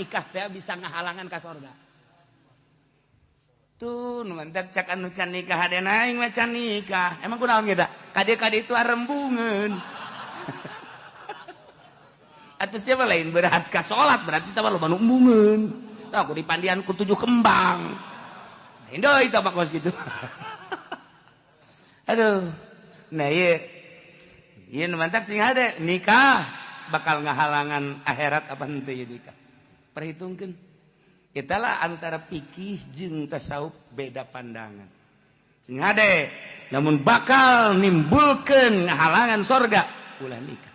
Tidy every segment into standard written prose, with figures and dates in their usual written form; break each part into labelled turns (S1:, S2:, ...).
S1: Nikah teh bisa ngahalangan ka sorga. Tuh nu mantak cak anu can nikah hadena aing mah can nikah. Emang kunaon kita? Kade-kade itu arembungeun. Atuh siapa lain berat ka salat berarti tah loba nu embungeun. Tah ku dipandian ku 7 kembang. Lain deui tah kos kitu. Aduh. Nah ieu ieu nu mantak sing hade nikah bakal ngahalangan akhirat apa henteu ieu nikah. Perhitungkeun. Italah antara pikih jeung tasawuf beda pandangan. Sing hade namun bakal nimbulkeun ngahalangan sorga ulah nikah.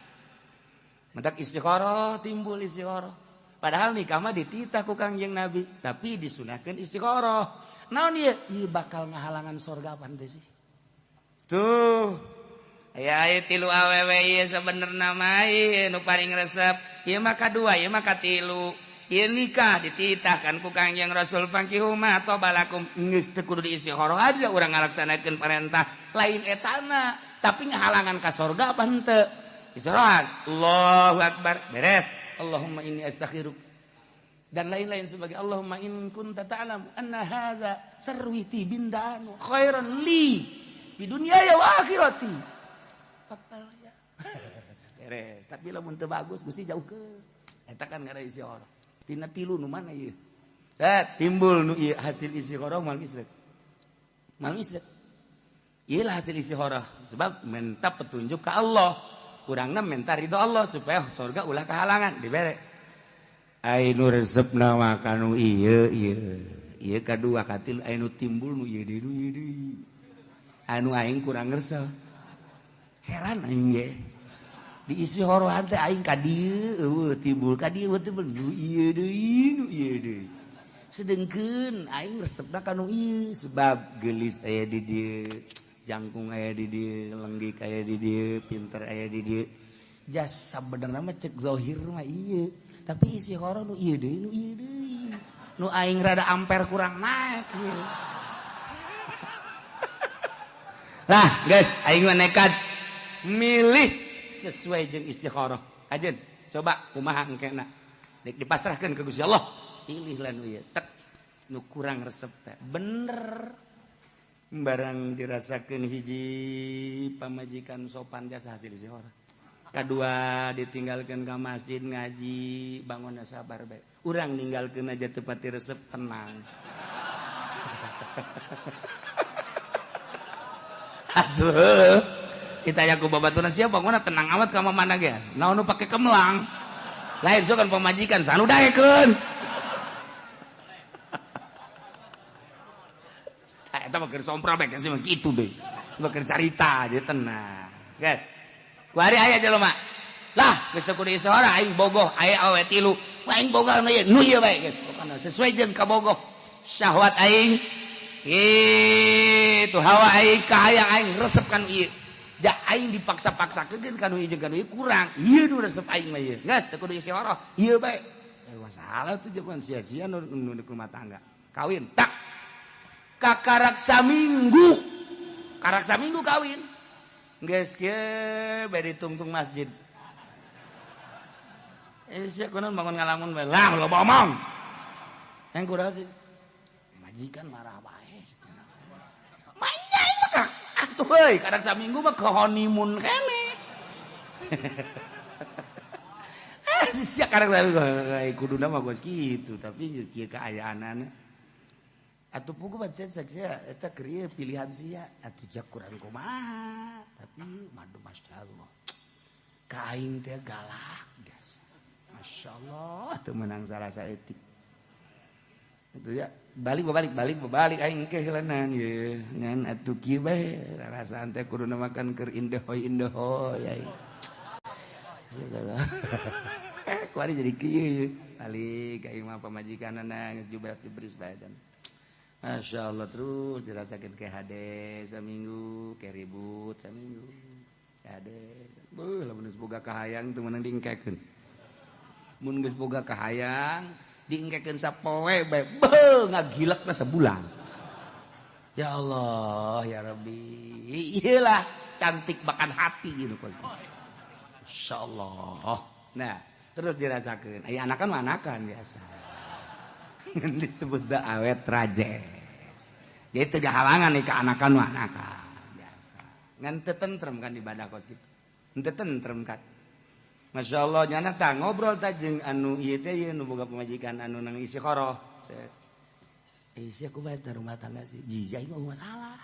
S1: Mentak istikharah timbul istikharah. Padahal nikah mah dititah ku Kangjeng Nabi, tapi disunahkeun istikharah. Naon ieu? Ieu bakal ngahalangan sorga apa henteu sih? Tuh. Aya aya tilu awewe ieu sabenerna mah ieu nu paling resep. Ieu mah kadua, ieu mah katilu. Ieu nikah dititahkan ku Kangjeng Rasul fankihu ma tobalakum geus teu kudu diistikharah aja urang ngalaksanakeun perintah lain etana, tapi ngahalangan ka sorga apa henteu? Istirahat, Allahu Akbar, beres. Allahumma inni astaghfiruk dan lain-lain sebagai Allahumma in kunta ta'lam anna hadza sarwiti bindanu khairan li di dunia ya wa akhirati. Bakal ya. Beres. Tapi lamun teu bagus Gusti jauhkeun. Eta kan ngaran istikharah. Tina tilu nu mana ieu? Tah timbul nu ieu hasil istikharah mal mislet. Mal mislet. Ieu lah hasil istikharah sebab minta petunjuk ka Allah. Urangna minta ridho Allah supaya surga ulah kehalangan dibere. Ai nu resepna mah kanu ieu ieu. Ieu kadua katil ai nu timbul nu ieu deui nu ieu deui. Anu aing kurang resep. Heran aing ge. Diisi horohan teh aing ka dieu eueuh timbul ka dieu timbul nu ieu deui nu ieu deui. Sedengkeun aing resepna ka nu ieu sebab geulis aya di dieu. Jangkung aya di dieu, lenggik aya di dieu, pinter aya di dieu. Jasa benerna mah cek zahir mah ieu, tapi isi horo nu ieu deui nu ieu deui. Nu aing rada amper kurang naik. Lah, guys, aing mah nekat milih sesuai jeung istikharah. Kajen, coba kumaha engkena. Dek dipasrahkeun ka Gusti Allah, pilih lah nu ieu. Tek nu kurang resep teh. Bener. Barang dirasakan hiji pamajikan sopan jasa hasil istikharah. Kadua ditinggalkan ke masjid ngaji bangunna sabar bae. Urang ninggalkeun aja teu pati resep tenang. Aduh, ditanya ku babaturan sia bangunna tenang amat ka mana ge. Naon nu pake kemelang. Lain sok kan pamajikan sanu daekeun. Eta mah keur sompra bae sih mah kitu deui. Mah keur carita aja tenang. Guys. Ku hari aya jelema. Lah, geus teu kudu isora aing bogoh aya awe tilu. Aing bogoh nu ieu, nu ieu bae geus. Pokona sesuai jeung kabogoh. Syahwat aing itu hawa aing kahayang aing resep kan ieu. Ja aing dipaksa-paksakeun ka nu ieu jeung ka nu ieu kurang. Ieu nu resep aing mah ieu. Geus teu kudu isora. Ieu bae. Masalah tuh jaman sia-sia nu rumah tangga. Kawin tak kakarak saminggu, karak saminggu kawin, geus kieu bari tungtung masjid. Sia kunaon bangun ngalamun bae lah loba omong. Yang kurang sih majikan marah bae. Manya ieu mah atuh euy karak saminggu mah ke honeymoon kene. Ah sia karak saminggu kuduna mah geus kitu tapi kieu kaayaanana. Atuh pugu baca sia eta keur ieu pilihan sia atuh jak kurang kumaha tapi madu masyaallah ka aing teh galak gas masyaallah teu meunang salah saeutik itu ya balik balik balik balik aing ke heuleunang ye ngan atuh kieu bae rarasaan teh kuduna makan keur indehoy indehoy aing kuari jadi kieu balik ka imah pamajikanana geus jubras jebris bae dan Masya Allah terus dirasakan ke hade seminggu, ke ribut seminggu, ke hade. Beuh, lamun geus boga kahayang teu meunang diengkekeun. Mun geus boga kahayang, diengkekeun sapoe bae, beuh ngagilekna sabulan. Ya Allah, ya Rabbi. Iyalah cantik bahkan hati gitu. Masya Allah. Nah, Terus dirasakeun. Aya anakan mah anakan biasa. Disebut da awet raje. Jadi teu halangan nih ke anakan mah anakan biasa. Ngan teu tentrem kan ibadah kos kitu. Henteu tentrem kan. Masya Allah nyana tah ngobrol tah jeung anu ieu teh ieu nu boga pamajikan anu nang istikharah. Isi aku bae rumah tangga sih. Jijah mah masalah.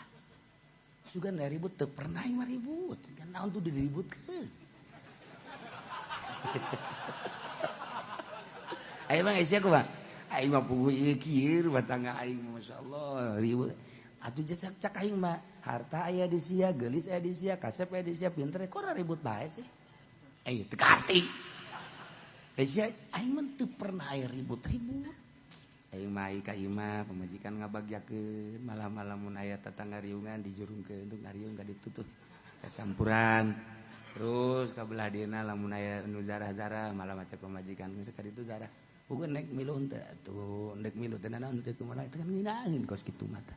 S1: Sugan ribut teu pernah aing mah ribut. Kan naon tuh diributkeun. Aing mah isi aku mah. Aing mah puguh ieu kieu rumah tangga aing masyaallah ribut. Atuh jasa cak aing mah harta aya di sia, geulis aya di sia, kasep aya di sia, pinter kok ribut bae sih. Aing teu kaarti. Sia aing mah teu pernah aya ribut-ribut. Aing mah ka imah pamajikan ngabagyakeun malam-malam mun aya tetangga riungan dijurungkeun untuk ngariung ka ditu tuh cacampuran. Terus ka belah dieuna lamun aya nu zarah-zarah malah maca pamajikan geus ka ditu zarah. Puguh nek milu henteu atuh, nek milu teh naon teu kumaha teh kan ngeunaheun kos kitu mah tah.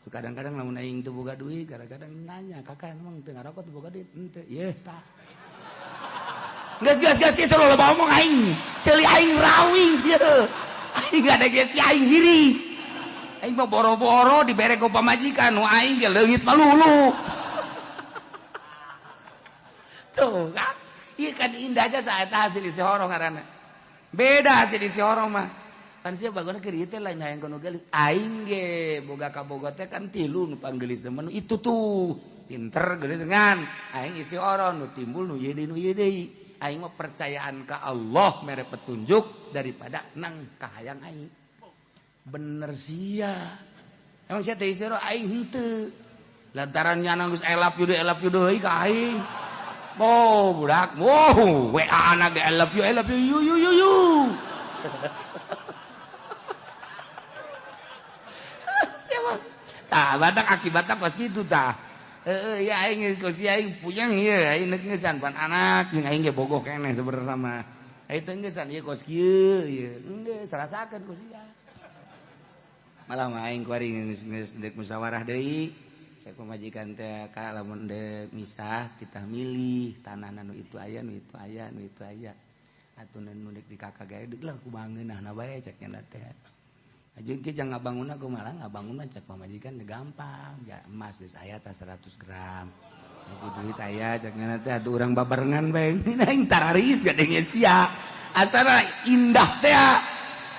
S1: Kadang-kadang lamun aing teu boga duit, kadang-kadang nanya, "Kakak emang teu ngarokok teu boga duit?" Henteu. Yeuh tah. Geus geus geus ieu loba omong aing. Ceuli aing rawi ieu. Aing ada geus si aing hiri. Aing mah boro-boro dibere ku pamajikan nu aing ge leungit malulu. Tuh kan. Ieu kan indah aja saat hasil istikharah ngaranna. Beda hasil istikharah mah. Kan sia bagona keur ieu teh lain hayang kono geulis. Aing ge boga kaboga teh kan tilu nu panggelis mah itu tuh. Pinter geulis ngan. Aing istikharah nu timbul nu ieu deui nu ieu deui. Aing mah percayaan ka Allah mere petunjuk daripada nang kahayang aing. Bener sia. Emang sia teh istikharah aing henteu. Lantaran nyana geus elap yude deui ka aing. Oh budak, wow, WA anak ge I love you you you you you. Siapa? Tah, badak akibatna kos kitu tah. Heeh, ya aing kos aing puyeng ieu, aing neuk ngeusan pan anak jeung aing ge bogoh keneh sebenarna mah. Aing teh ngeusan ieu kos kieu ieu. Geus rasakeun ku sia. Malah mah aing kuari geus deuk musyawarah deui. Cek pamajikan teh ka lamun deuk misah kita milih tanah nu itu aya nu itu aya nu itu aya. Atuh nu deuk di kakak gae deuk lah ku bangeunahna bae cek nya teh. Ajeun kieu jang ngabangunna kumaha ngabangunna cek pamajikan gampang ya emas geus aya tah 100 gram. Jadi duit aya cek nya teh atuh urang babarengan bae aing tararis gadenge sia. Asana indah teh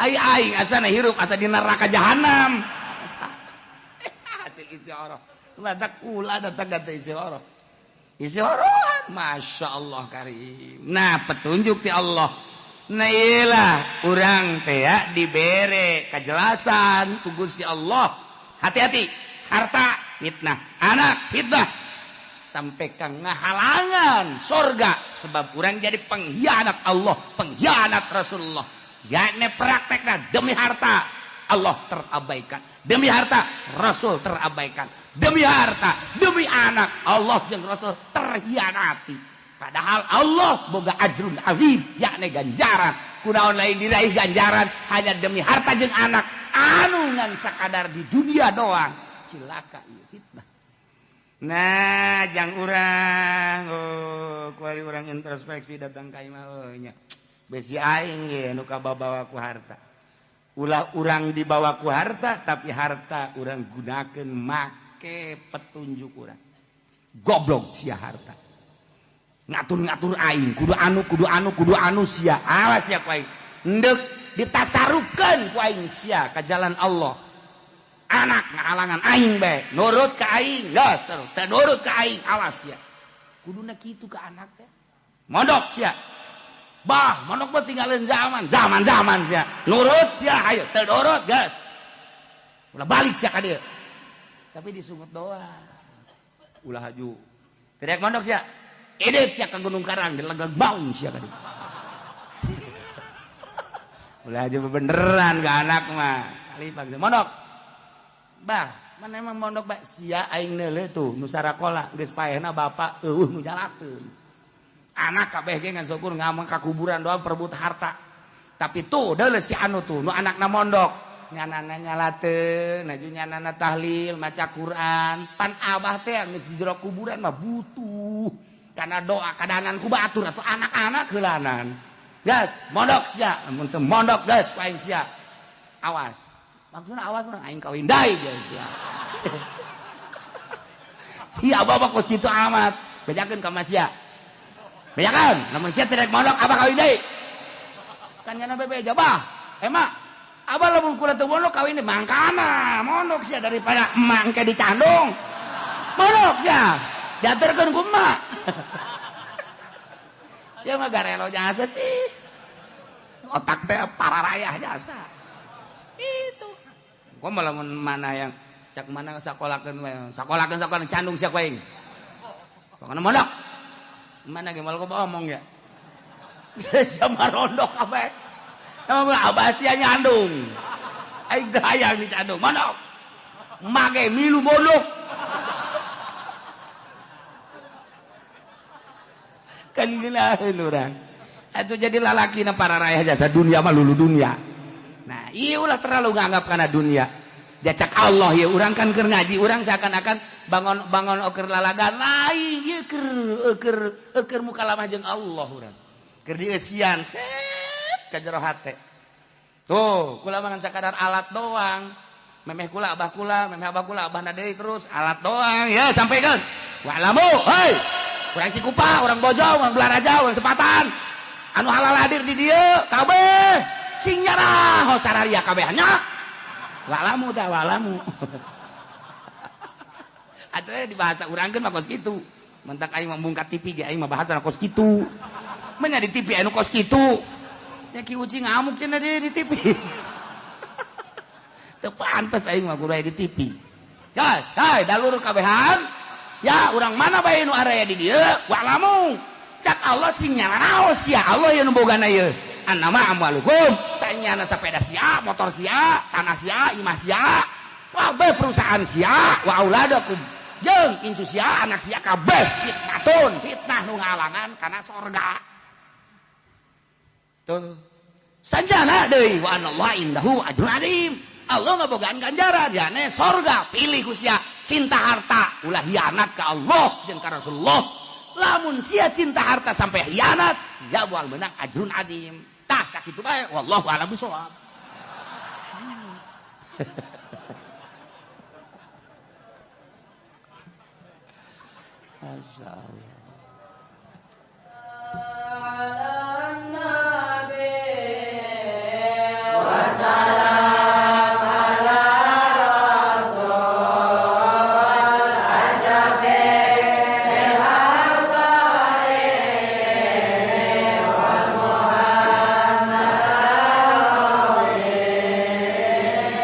S1: ai aing asana hirup asa di neraka jahanam. Hasil istikharah. Batak ulah datang kata istikharah. Istikharah Masya Allah karim. Nah petunjuk ti Allah. Nah iyalah urang teh dibere kejelasan ku Gusti Allah. Hati-hati, harta fitnah, anak fitnah. Sampai ka ngahalangan sorga sebab urang jadi pengkhianat Allah, pengkhianat Rasulullah. Yakni praktekna demi harta Allah terabaikan, demi harta Rasul terabaikan, demi harta, demi anak Allah jeung Rasul terhianati. Padahal Allah boga ajrun azim, yakni ganjaran. Kunaon lain diraih ganjaran hanya demi harta jeung anak anu ngan sakadar di dunia doang. Cilaka ieu fitnah. Nah, jang urang oh kuari urang introspeksi datang ka imah euy nya. Besi aing ge nu kababawa ku harta. Ulah urang dibawa ku harta tapi harta urang gunakeun make petunjuk urang. Goblok sia harta. Ngatur-ngatur aing kudu anu kudu anu kudu anu sia. Awas sia ku aing. Endek ditasarufkeun ku aing sia ka jalan Allah. Anak ngahalangan aing bae, nurut ka aing geus terus, teu nurut ka aing awas sia. Kuduna kitu ka anak teh. Mondok sia. Bah, mondok mah tinggalin zaman, zaman-zaman sia. Nurut sia, ayo teu nurut geus. Ulah balik sia ka dieu. Tapi disungut doang. Ulah haju. Teriak mondok sia. Edek sia ka Gunung Karang dilegeg baung sia ka dieu. Ulah haju bebeneran ka anak mah. Kali mondok. Bah, mana emang mondok bae sia aing neuleuh tuh nu sarakola geus paehna bapak eueuh nu nyalakeun. Anak kabeh ge ngan syukur ngamang ka kuburan doang perebut harta. Tapi tuh deuleuh si anu tuh nu anakna mondok, nyanana nyalateun, naju nyanana tahlil, maca Quran. Pan abah teh geus di jero kuburan mah butuh karena doa kadanan ku batur atuh anak-anak heulanan. Gas, mondok sia, mun teu mondok gas ku aing sia. Awas. Maksudna awas urang aing kawin deui jeung sia. Si abah mah kos kitu amat. Bejakeun ka sia. Bejakeun, lamun sia teu rek mondok abah kawin deui. Kan nyana bebeja bah. Emak, abah lamun kula teu mondok kawin deui mangkana mondok sia daripada emak engke dicandung. Mondok sia. Diaturkeun ku emak. Sia mah garelo jasa sih. Otak teh pararayah jasa. Itu. Gua malah mana yang cak mana sakolakeun we. Sakolakeun sakola candung sia ku aing. Pokona mondok. Mana ge malah omong ya. Sia mah rondok kabeh. Abah sia nyandung. Aing teh hayang dicandung. Mondok. Mage milu mondok. Kan ngeunaheun urang. Atuh jadi lalaki na para rayah jasa dunia mah lulu dunia. Nah, ieu ulah terlalu nganggap kana dunia. Jacak Allah ya urang kan keur ngaji urang seakan-akan bangon-bangon oker lalagan lain ieu keur keur mukalamah jeung Allah urang. Keur dieusian set ka jero hate. Tuh, kula mah sakadar alat doang. Memeh kula abah kula, memeh abah kula abahna deui terus alat doang. Ya sampaikan. Wa'lamu, hei. Urang Cikupa, urang Bojong, urang Belaraja, urang Sepatan. Anu halal hadir di dieu kabeh sing nyarah sararia kabeh nya. Wa'lamu tah wa'lamu. Atuh di bahasa urang kan mah kos kitu. Mentak aing mah mungkat TV ge aing mah bahasa kos kitu. Menya di TV anu kos kitu. Ya Ki Uci ngamuk cenah di TV. Teu pantes aing mah kudu aya di TV. Gas, hai dalur kabehan. Ya urang mana bae nu area di dieu wa'lamu. Cak Allah sing nyaraos ya Allah ieu nu bogana ieu. Annama amwalukum sanyana sepeda sia, motor sia, tanah sia, imah sia, kabeh perusahaan sia, wa auladakum jeung incu sia, anak sia kabeh fitnatun, fitnah nu ngalangan kana sorga. Tuh. Sanjana deui wa anallahu indahu ajrun azim. Allah ngabogaan ganjaran jane sorga pilih ku sia cinta harta ulah hianat ka Allah jeung ka Rasulullah. Lamun sia cinta harta sampai hianat sia moal meunang ajrun azim. Tah sakitu bae wallahu a'lam bishawab. Masyaallah.